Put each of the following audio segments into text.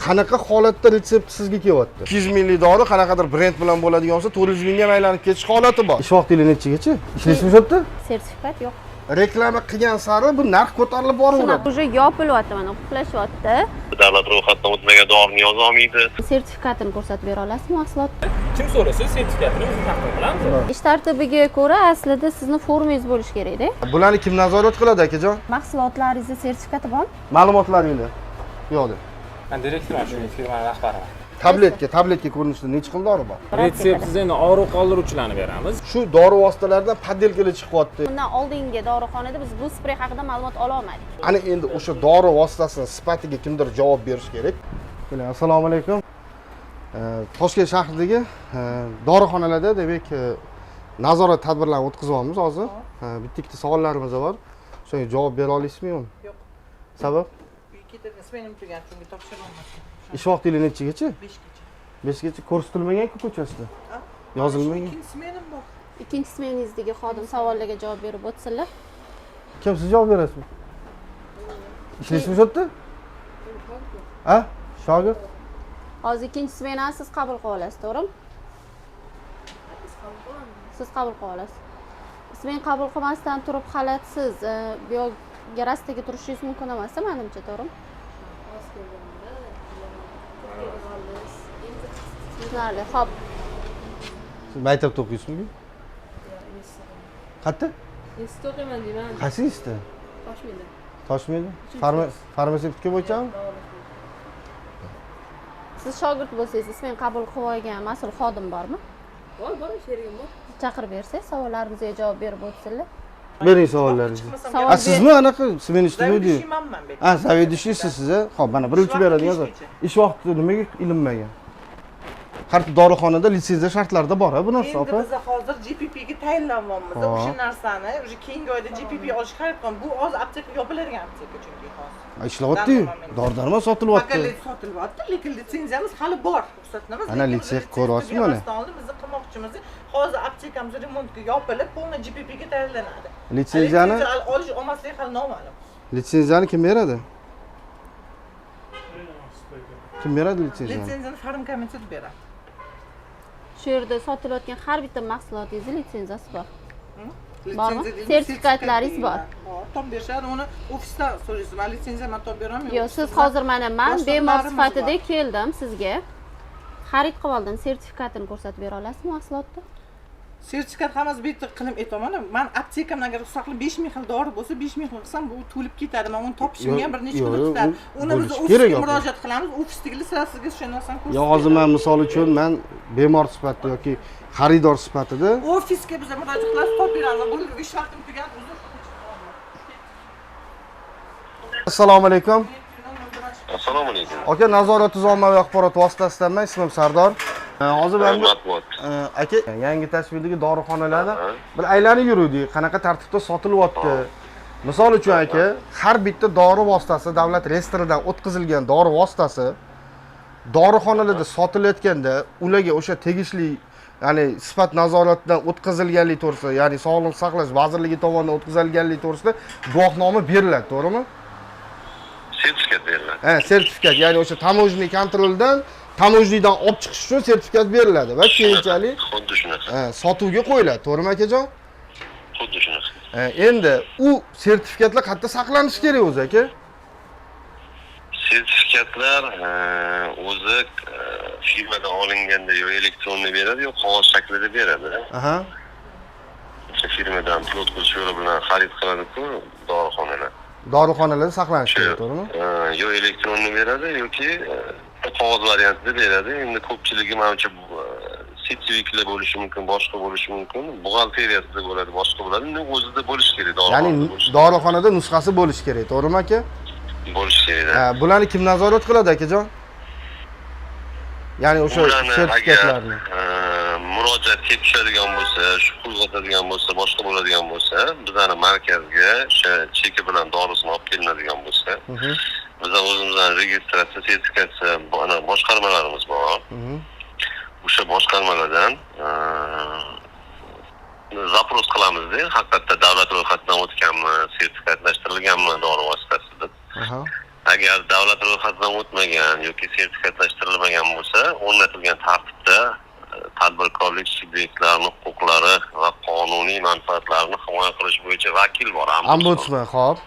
Qanaqa holatda retsept sizga kelyapti? 200 minglik dori qanaqadir brend bilan bo'ladigan bo'lsa, 400 mingga ham aylanib ketish holati bor. Ish vaqtingiz nechagacha? Ishlaysizmi shu yerda? Sertifikat yo'q. Reklama qilgan sari bu narx ko'tarilib boraveradi. Уже yopilyapti, mana qulflashyapti. Davlat ro'yxatidan o'tmagan dorini yozolmaydi. Sertifikatini ko'rsatib bera olasizmi mahsulot? Kim so'rasa, sertifikatini o'zi taqdim qilamiz. Ish tartibiga ko'ra, aslida sizni formangiz bo'lishi kerakda. Bularni kim nazorat qiladi, akajon? Mahsulotlaringizni sertifikati bormi? Ma'lumotlaringni yo'qdi. Man direktorman, shu firmani rahbariman. Tabletka ko'rinishida necha xil dori bor? Retseptsiz endi og'riq qoldiruvchilarni beramiz. Shu dori vositalaridan подделка lar chiqyapti. Bundan oldingi dorixonada biz bu sprey haqida ma'lumot ola olmadik. Ana endi o'sha dori vositasini sifatiga kimdir javob berishi kerak. Keling, assalomu alaykum. Toshkent shahridagi dorixonalarda, demak, nazorat tadbirlarini o'tkazyapmiz hozir. Bitta ikkita savollarimiz bor. Shunga javob bera olasizmi, yo'qmi? Yo'q. Sabab? Uyga ketadigan smenim tugagan, shunga topshirolmasdim. Ish vaqtingiz nechagacha? 5gacha. 5gacha ko'rsatilmagan-ku ko'chasida. Yozilmagan. Ikkinchi smenim bor. Ikkinchi smenangizdagi xodim savollarga javob berib o'tsinlar. Kim, siz javob berasizmi? Ishlaysizmi shu yerda? Ha? Shogird? Hozir ikkinchi smenani siz qabul qila olasiz, to'g'rimi? Siz qabul qila olasiz. Smen qabul qilmasdan turib xalatsiz bu yoqga rastaga turishingiz mumkin emas, manimcha, to'g'rimi? Tushunarli. Xo'p, Siz maktabda o'qiysizmi? Qayerda? Institutda o'qiyman deyman. Qaysi institutda? Toshmenda. Toshmenda? Farmatsevtika bo'yichami? Siz shogird bo'lsangiz, smen qabul qilib olgan mas'ul xodim bormi? Bor, bor, sherigim bor. Chaqirib bersangiz, savollarimizga javob berib o'tsinlar. Bering savollaringizni. Savol A, sizmi anaqa smena ishlaydi? Заведующий manman bu. Ha, заведующий siz, a? Xo'p, mana birinchi Ish vaqti beradigan. 5gacha. Ish vaqti nimaga ilinmagan? Har bitta dorixonada litsenziya shartlarida bor, a, bu narsa, Endi opa. biz hozir GPPga tayinlanyapmiz. O'sha narsani уже keyingi oyda GPP olishga harakat qilyapmiz. Bu hozir apteka yopiladigan apteka chunki hozir. Ha, ishlayapti-yu. Dori darmon sotilyapti. Пока sotilyapti, lekin litsenziyamiz hali bor. Ruxsatnoma. Ana, litsenziya ko'ryapsizmi mana? Oldin biz qilmoqchimiz. Hozir aptekamiz remontga yopilib, полный GPPga tayyorlanadi. Litsenziyani Litsenziya olish olmaslik hali noma'lum. Litsenziyani kim beradi? Kim beradi litsenziyani? Litsenziyani farmkomitet beradi. Shu yerda sotilayotgan har bitta mahsulotingizni litsenziyasi bor. Bormi? Litsenziya deymiz, Sertifikatlaringiz bor. Bor, topib berishadi. Uni ofisdan so'raysiz. Man litsenziya man topib berolmayman. Yo'q, siz hozir mana man bemor Boshliqlarimiz sifatida bor. keldim sizga. Xarid qilib oldim, sertifikatini ko'rsatib bera olasizmi mahsulotni? Sertifikat hammasi bu yerda qilib aytaman. Man aptekamdan agar ruxsat qilib 5000 xil dori bo'lsa, 5000 xil qilsam, bu to'lib ketadi. Man uni topishimga ham bir necha kun Yo'q, yo'q, tutadi. u Uni biz bo'lishi ofisga kerak, opa. murojaat qilamiz. Ofisdagilar sizga o'sha narsani ko'rsatib Yo, hozir beradi. man misol uchun man bemor sifatida yoki xaridor sifatida Ofisga biz murojaat qilamiz, topib beramiz. Bo'ldi, ish vaqtim tugadi. Uzr. Assalomu alaykum. Assalomu alaykum. Aka, nazorat tuzum ommaviy axborot vositasidanman, ismim Sardor. Hozir man bu Matbuot. Aka, yangi tashkildagi dorixonalarda bir aylanib yuruvdik, qanaqa tartibda sotilyapti. Misol uchun aka, har bitta dori vositasi davlat reyestridan o'tkazilgan dori vositasi dorixonalarda sotilayotganda ularga o'sha tegishli, ya'ni sifat nazoratidan o'tkazilganlik to'g'risida, ya'ni Sog'liqni saqlash vazirligi tomonidan o'tkazilganlik to'g'risida guvohnoma beriladi, to'g'rimi? Sertifikat beriladi. Ha, sertifikat, ya'ni o'sha таможенный контроль dan, таможня dan olib chiqish uchun sertifikat beriladi va keyinchalik Xuddi shunaqa. ha, sotuvga qo'yiladi, to'g'rimi, akajon? Xuddi shunaqa. Ha, endi u sertifikatlar qayerda saqlanishi kerak o'zi, aka? Sertifikatlar o'zi firmadan olinganda yo электронный beradi, yo qog'oz shaklida beradi. O'sha firmadan pul o'tkazish yo'li bilan xarid qiladi-ku dorixonalar. Dorixonalarda saqlanishi kerak, to'g'rimi? Yo электронный beradi yoki qog'oz variantida beradi. Endi ko'pchiligi manimcha сетевик lar bo'lishi mumkin, boshqa bo'lishi mumkin. Buxgalteriyasida bo'ladi, boshqa bo'ladi. Endi o'zida bo'lishi kerak, Ya'ni dorixonada bo'lishi dorixonada nusxasi bo'lishi kerak, to'g'rimi, aka? Bo'lishi kerak. Ha, bularni kim nazorat qiladi, akajon? Ya'ni o'sha Ularni agar sertifikatlarni. Murojaat kelib tushadigan bo'lsa, shu qo'zg'atadigan bo'lsa, boshqa bo'ladigan bo'lsa, bizani markazga o'sha cheki bilan dorisini olib kelinadigan bo'lsa, bizlar o'zimizdan registratsiya, sertifikatsiya ana boshqarmalarimiz bor. O'sha boshqarmalardan запрос qilamizda, haqiqatda davlat ro'yxatidan o'tganmi, sertifikatlashtirilganmi dori vositasi deb. Agar davlat ro'yxatidan o'tmagan yoki sertifikatlashtirilmagan bo'lsa, o'rnatilgan tartibda tadbirkorlik subyektlarini huquqlari va qonuniy manfaatlarini himoya qilish bo'yicha vakil bor. Ombudsman, xo'p.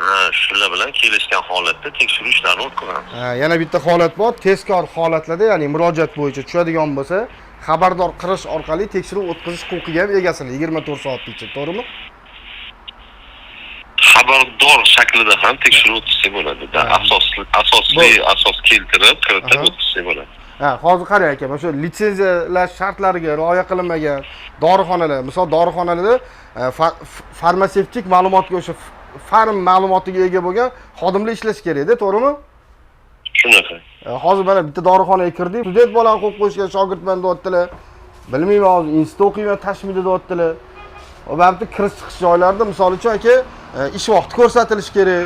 Ha, shular bilan kelishgan holatda tekshiruv ishlarini o'tkazamiz. Ha, yana bitta holat bor. Tezkor holatlarda, ya'ni murojaat bo'yicha tushadigan bo'lsa, xabardor qilish orqali tekshiruv o'tkazish huquqiga ham egasizlar 24 soat ichida, to'g'rimi? Xabardor shaklida ham tekshiruv o'tkazsak bo'ladi. Asosli asos keltirib, kiritib o'tkazsak bo'ladi. Ha, hozir qarang aka, mana shu litsenziyalash shartlariga rioya qilinmagan dorixonalar, misol dorixonalarda farmatsevtik ma'lumotga, o'sha farm ma'lumotiga ega bo'lgan xodimlar ishlashi kerakda, to'g'rimi? Shunaqa. Hozir mana bitta dorixonaga kirdik, student bolani qo'yib qo'yishgan, shogirdman deyaptilar. Bilmayman, hozir institutda o'qiyman, tashmida deyaptilar. Va bu yerda kirish chiqish joylarida misol uchun aka, ish vaqti ko'rsatilishi kerak.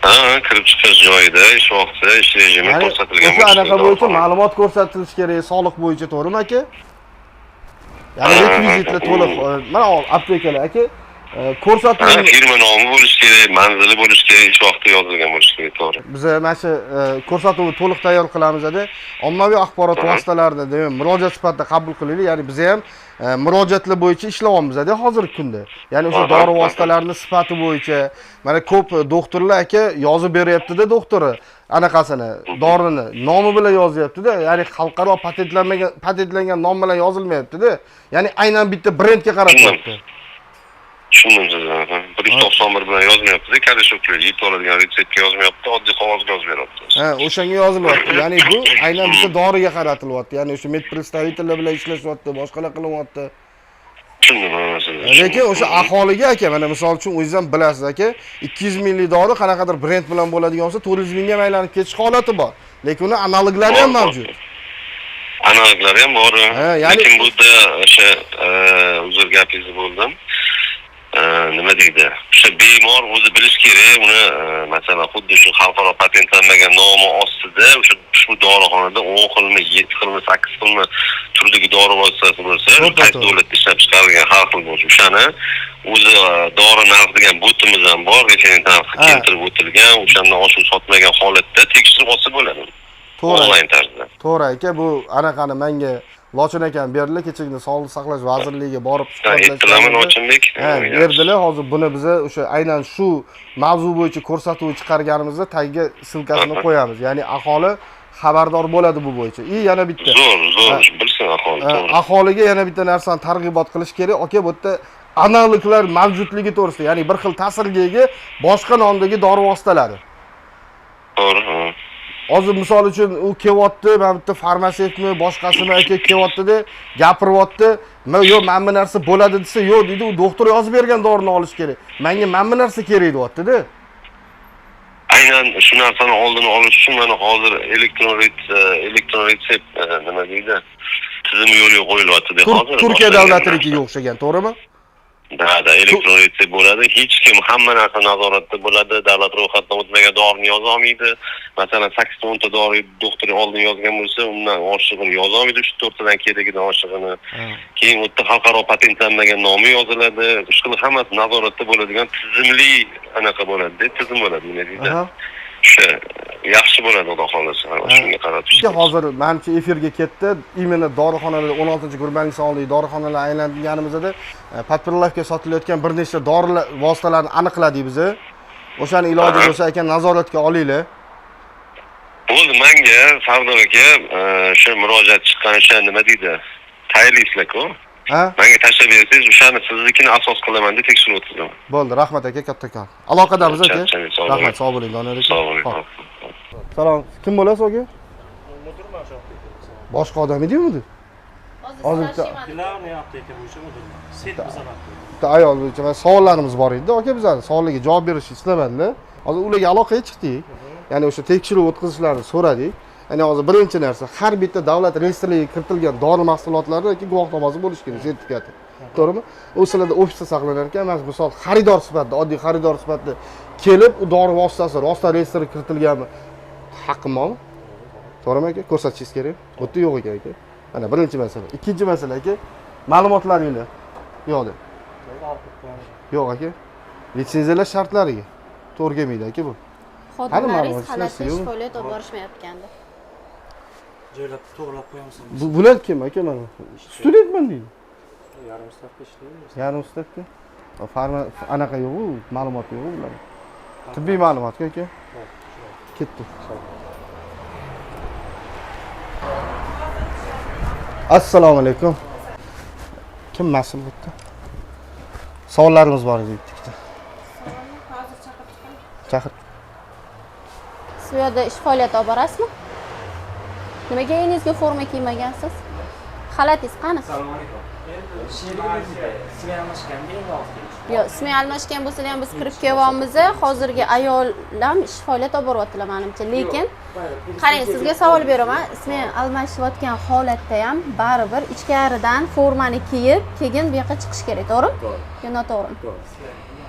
Ha, kirib chiqish joyida ish vaqti, ish rejimi ko'rsatilgan o'sha anaqa bo'yicha ma'lumot ko'rsatilishi kerak, soliq bo'yicha, to'g'rimi aka? Ya'ni rekvizitlar to'liq, mana aptekalar aka, ko'rsatilgan firma nomi bo'lishi kerak, manzili bo'lishi kerak, ish vaqti yozilgan bo'lishi kerak, to'g'ri. Biz mana shu ko'rsatuvni to'liq tayyor qilamiz edi. Ommaviy axborot vositalarida demak murojaat sifatida qabul qilaylik. Ya'ni biz ham murojaatlar bo'yicha ishlayapmiz hozirgi kunda. Ya'ni o'sha dori vositalarini sifati bo'yicha mana ko'p doktorlar aka yozib beryapti-da, doktori anaqasini, dorini nomi bilan yozyapti-da, ya'ni xalqaro patentlanmagan, patentlangan nom bilan yozilmayapti-da. Ya'ni aynan bitta brendga qaratyapti. Tushundim sizni. 191 bilan yozmayapti-da, koresho'klar yetib oladigan retseptga yozmayapti, oddiy qog'ozga yozib beryapti. Ha, o'shanga yozilyapti. Ya'ni bu aynan bitta doriga qaratilyapti. Ya'ni o'sha medpredstavitellar bilan ishlashyapti, boshqalar qilyapti. Tushundim sizni. Lekin o'sha aholiga aka, mana misol uchun o'zingiz ham bilasiz aka, 200 minglik dori qanaqadir brend bilan bo'ladigan bo'lsa, 400 mingga ham aylanib ketish holati bor. Lekin uni analoglari ham mavjud. Analoglari ham bor. Ya'ni lekin bu yerda o'sha uzr, gapingizni bo'ldim. Nima deydi? O'sha bemor o'zi bilish kerak, uni masalan xuddi shu xalqaro patentlanmagan nomi ostida o'sha shu dorixonada 10 xilmi, 7 xilmi, 8 xilmi turdagi dori vositasi bo'lsa, qaysi davlatda ishlab chiqarilgan har xil bo'lsa, o'shani o'zi dori narxi degan botimiz ham bor, referent narxi keltirib o'tilgan, o'shandan oshiq sotmagan holatda tekshirib olsa bo'ladi. To'g'ri. Onlayn tarzda. To'g'ri aka, bu anaqani menga Lochin akam berdilar, kechagina Sog'liqni saqlash vazirligiga borib Aytdilarmi Lochinbek? Ha, berdilar. Hozir buni biza o'sha aynan shu mavzu bo'yicha ko'rsatuv chiqarganimizda tagiga ссылка sini qo'yamiz. Ya'ni aholi xabardor bo'ladi bu bo'yicha. И yana bitta. Zo'r, zo'r, bilsin aholi, to'g'ri. Aholiga yana bitta narsani targ'ibot qilish kerak. Aka, bu yerda analoglar mavjudligi to'g'risida, ya'ni bir xil ta'sirga ega boshqa nomdagi dori vositalari. To'g'ri. Hozir misol uchun u kelyapti, mana bitta farmatsevtmi, boshqasimi aka kelyapti-da, gapiryapti. Men yo'q, mana bu narsa bo'ladi desa, yo'q deydi, u doktor yozib bergan dorini olish kerak. Menga mana bu narsa kerak deyapti-da. Aynan shu narsani oldini olish uchun mana hozir elektron retsept nima deydi? Tizimi yo'lga qo'yilyapti hozir. Turkiya davlatinikiga o'xshagan, to'g'rimi? Da, elektron retsept bo'ladi. Hech kim, hamma narsa nazoratda bo'ladi. Davlat ro'yxatidan o'tmagan dorini yoza olmaydi. Masalan, 8 ta dori doktor oldin yozgan bo'lsa, undan oshig'ini yoza olmaydi, 3-4 tadan keragidan oshig'ini. Keyin u yerda xalqaro patentlanmagan nomi yoziladi. Shu xil hammasi nazoratda bo'ladigan tizimli anaqa bo'ladi, tizim bo'ladi, nima deydi? O'sha yaxshi bo'ladi, Xudo xohlasa, shunga qarab. Chunki hozir manimcha efirga ketdi. Именно dorixonalarda 16-gurbanlik sonli dorixonalar aylanganimizda подприлавка sotilayotgan bir nechta dorilar vositalarini aniqladik biz. O'shani iloji bo'lsa aka nazoratga olinglar. Bo'ldi, menga Sardor aka o'sha murojaat chiqqan o'sha nima deydi? Tayinlaysizlar-ku. Ha? Menga tashlab bersangiz, o'shani siznikini asos qilaman deb tekshirib o'tkazaman. Bo'ldi, rahmat aka, kattakon. Aloqadamiz aka. Rahmat, sog' bo'ling, Doniyor aka. Sog' bo'ling. Salom, kim bo'lasiz aka? Mudirman shu. Boshqa odam edimi mudir? Hozir Главный apteka bo'yicha mudirman. Set bizani apteka. Bitta ayol bo'yicha mana savollarimiz bor edi aka, bizani savollarga javob berishni istamadilar. Hozir ularga aloqaga chiqdik. Ya'ni o'sha tekshiruv o'tkazishlarini so'radik. Ya'ni hozir birinchi narsa, har bitta davlat reyestriga kiritilgan dori mahsulotlari yoki guvohnomasi bo'lishi kerak, sertifikati. To'g'rimi? U sizlarda ofisda saqlanar ekan, mana misol xaridor sifatida, oddiy xaridor sifatida kelib, u dori vositasi rostdan reyestrga kiritilganmi? Haqqim bormi? To'g'rimi aka? Ko'rsatishingiz kerak. Bu yerda yo'q ekan aka. Mana birinchi masala. Ikkinchi masala aka, ma'lumotlaringlar yo'q. Yo'q aka. Litsenziyalash shartlariga to'g'ri kelmaydi aka bu. Xodimlaringiz ma'lumot? xalatda Yo'q. ish faoliyat olib borishmayotgandi. Joylab to'g'rilab qo'yamiz. Bular kim aka mana? Studentman deydi. Yarim stavka ishlaymiz. Yarim stavka. Farma anaqa yo'q-u, ma'lumot yo'q ular. Tibbiy ma'lumotga aka. Ketdi. Assalomu alaykum. Kim mas'ul bu yerda? Savollarimiz bor edi bitta. Hozir chaqirib chiqaman. Chaqir. Siz bu yerda ish faoliyati olib borasizmi? Nimaga egningizga forma kiymagansiz? Xalatingiz qani? Assalomu alaykum. Smen almashganda endi hozir kelish. Yo'q, smen almashgan bo'lsa ham biz kirib kelyapmiz. Hozirgi ayollar ham ish faoliyat olib boryaptilar menimcha, lekin qarang, sizga savol beraman. Smen almashayotgan holatda ham baribir ichkaridan formani kiyib, keyin bu yoqqa chiqish kerak, to'g'rimi? To'g'ri. Yo, noto'g'rimi? To'g'ri.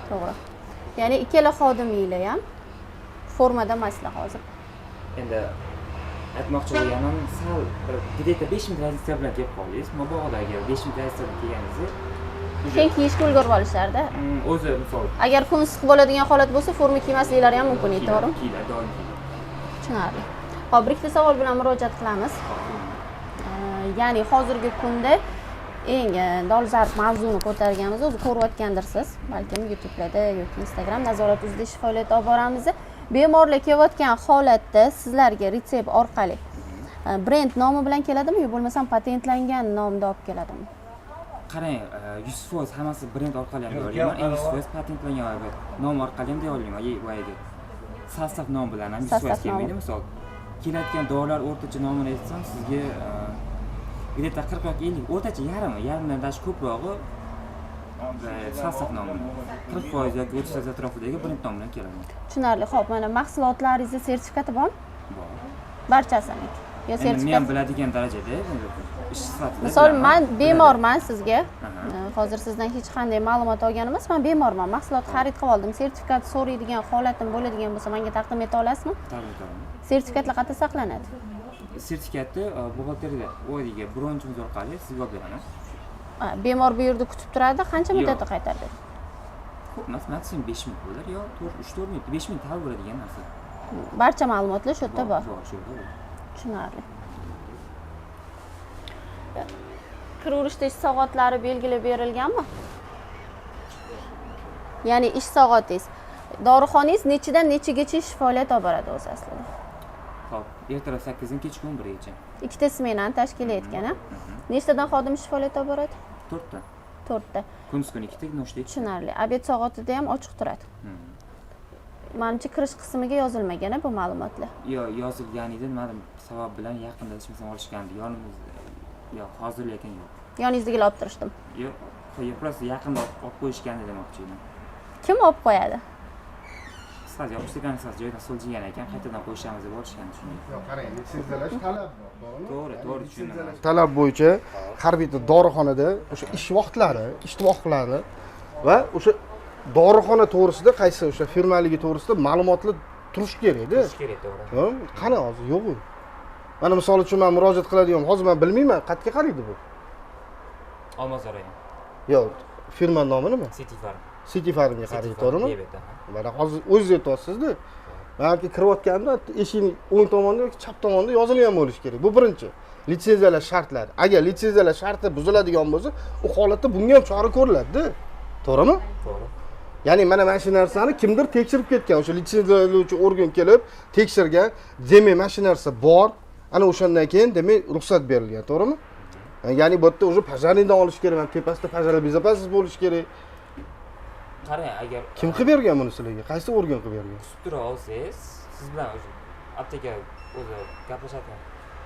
To'g'ri. Ya'ni ikkala xodiminglar ham formada emaslar hozir. Endi aytmoqchi bo'lganim, sal bir где-то 5 minut разница bilan kelib qoldingiz. Mabodo agar 5 minut разница bilan kelganingizda Keyin kiyishga ulgurib olisharda. O'zi misol Agar kun issiq bo'ladigan holat bo'lsa, forma kiymasliklari ham mumkin edi, to'g'rimi? Kiyiladi, doim kiyiladi. Tushunarli. Xo'p, bir ikkita savol bilan murojaat qilamiz. Ya'ni hozirgi kunda eng dolzarb mavzuni ko'targanmiz, o'zi ko'rayotgandirsiz, balkim YouTube'larda yoki Instagram nazorat uzda ish faoliyati olib boramiz. Bemorlar kelayotgan holatda sizlarga retsept orqali brend nomi bilan keladimi yo bo'lmasam patentlangan nomda olib keladimi? Qarang, 100% hammasi brend orqali ham deya olaman, 100% patentlangan nom orqali ham deya olaman. Boyagi sostav nom bilan ham 100% kelmaydi. Misol, kelayotgan dorilar o'rtacha nomini aytsam, sizga где-то 40 yoki 50, o'rtacha yarmi, yarmidan dash ko'prog'i sostav nomi. 40% yoki 30% atrofidagi brend nom bilan keladi. Tushunarli. Xo'p, mana mahsulotlaringizni sertifikati bormi? Bor. Barchasiniki. Yo sertifikat. Men ham biladigan darajada ish sifatida. Misol, men bemorman sizga. Hozir sizdan hech qanday ma'lumot olgan emas, men bemorman. Mahsulot xarid qilib oldim. Sertifikat so'raydigan holatim bo'ladigan bo'lsa, menga taqdim eta olasizmi? Taqdim etaman. Sertifikatlar qayerda saqlanadi? Sertifikatni buxgalteriya o'ziga bronchimiz orqali sizga olib beraman. Bemor bu yerda kutib turadi, qancha muddatda qaytarib beradi? Ko'p emas, maksimum 5 minut bo'lar yo 3-4 minut, 5 minut hal bo'ladigan narsa. Barcha ma'lumotlar shu yerda bor. Bor, shu yerda bor. Tushunarli. Kiraverishda ish soatlari belgilab berilganmi? Ya'ni ish soatingiz, dorixonangiz nechidan nechagacha ish faoliyat olib boradi o'zi aslida? Xo'p, ertalab 8 dan kechki 11 gacha. Ikkita smenani tashkil etgan, a? Nechtadan xodim ish faoliyat olib boradi? 4 ta. 4 ta. Kunduz kuni 2 ta, nochda 2. Tushunarli. Obed soatida ham ochiq turadi. Manimcha kirish qismiga yozilmagan bu ma'lumotlar. Yo'q, yozilgan edi, nima sabab bilan yaqinda adashmasam olishgandi. Yonimiz yo'q, hozir lekin yo'q. Yoningizdagilar olib turishdim. Yo'q, просто yaqinda olib qo'yishgandi demoqchi edim. Kim olib qo'yadi? Saz yopishtirgan, saz joyidan so'ljigan ekan, qaytadan qo'yishamiz deb olishgandi shunday. Yo'q, qarang, litsenziyalash talab bor, to'g'rimi? To'g'ri, to'g'ri tushunaman. Talab bo'yicha har bitta dorixonada o'sha ish vaqtlari, ish vaqtlari va o'sha dorixona to'g'risida qaysi o'sha firmaligi to'g'risida ma'lumotlar turishi kerak-da. Turishi kerak, to'g'ri. Qani hozir yo'q u. Mana misol uchun men murojaat qiladigan, hozir men bilmayman, qayerga qaraydi bu? Olmazor rayon. Yo'q, firma nomi nima? City Farm. City Farmga qaraydi, to'g'rimi? Mana hozir o'zingiz aytyapsiz-da. Balki kirayotganda eshikning o'ng tomonida yoki chap tomonida yozilgan bo'lishi kerak. Bu birinchi. Litsenziyalash shartlari. Agar litsenziyalash sharti buziladigan bo'lsa, u holatda bunga ham chora ko'riladi-da. To'g'rimi? To'g'ri. Ya'ni mana shu narsani kimdir tekshirib ketgan, o'sha litsenziyalovchi organ kelib tekshirgan, demak mana shu narsa bor, ana o'shandan keyin demak ruxsat berilgan, to'g'rimi? Ya'ni bu yerda уже пожарныйdan olish kerak, mana tepasida пожарный безопасность bo'lishi kerak. Qarang, agar kim qilib bergan buni sizlarga? Qaysi organ qilib bergan? Kutib tura olsangiz, siz bilan o'zi apteka o'zi gaplashadigan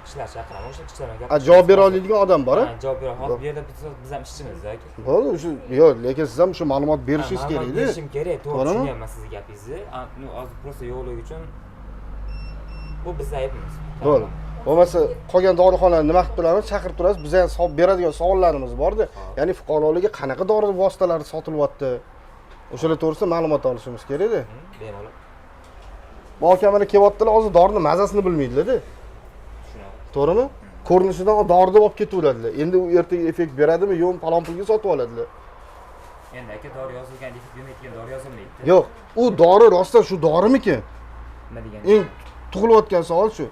kishilar chaqiraman, o'sha kishilar bilan gaplashib. Javob bera oladigan odam bor-a? Ha, javob bera. Hozir bu yerda biz ham ishchimiz aka. Bo'ldi, o'sha yo'q, lekin siz ham shu ma'lumot berishingiz kerak-da. Berishim kerak, to'g'ri tushunyapman sizni gapingizni. Hozir просто yo'qligi uchun bu bizning aybimiz. To'g'ri. Bo'lmasa qolgan dorixonalarni nima qilib turamiz? Chaqirib turamiz. Biz ham beradigan savollarimiz bor-da. Ya'ni fuqarolarga qanaqa dori vositalari sotilyapti? O'shalar to'g'risida ma'lumot olishimiz kerak-da. Bemalol. Bu aka mana kelyaptilar, hozir dorini mazasini bilmaydilar-da. To'g'rimi? Ko'rinishidan dori deb olib ketaveradilar. Endi u ertaga effekt beradimi, yo'qmi, falon pulga sotib oladilar. Endi aka dori yozilgan, effekt bermaydigan dori yozilmaydi. Yo'q, u dori rostdan shu dorimikin? Nima degan? Eng tug'ilayotgan savol shu.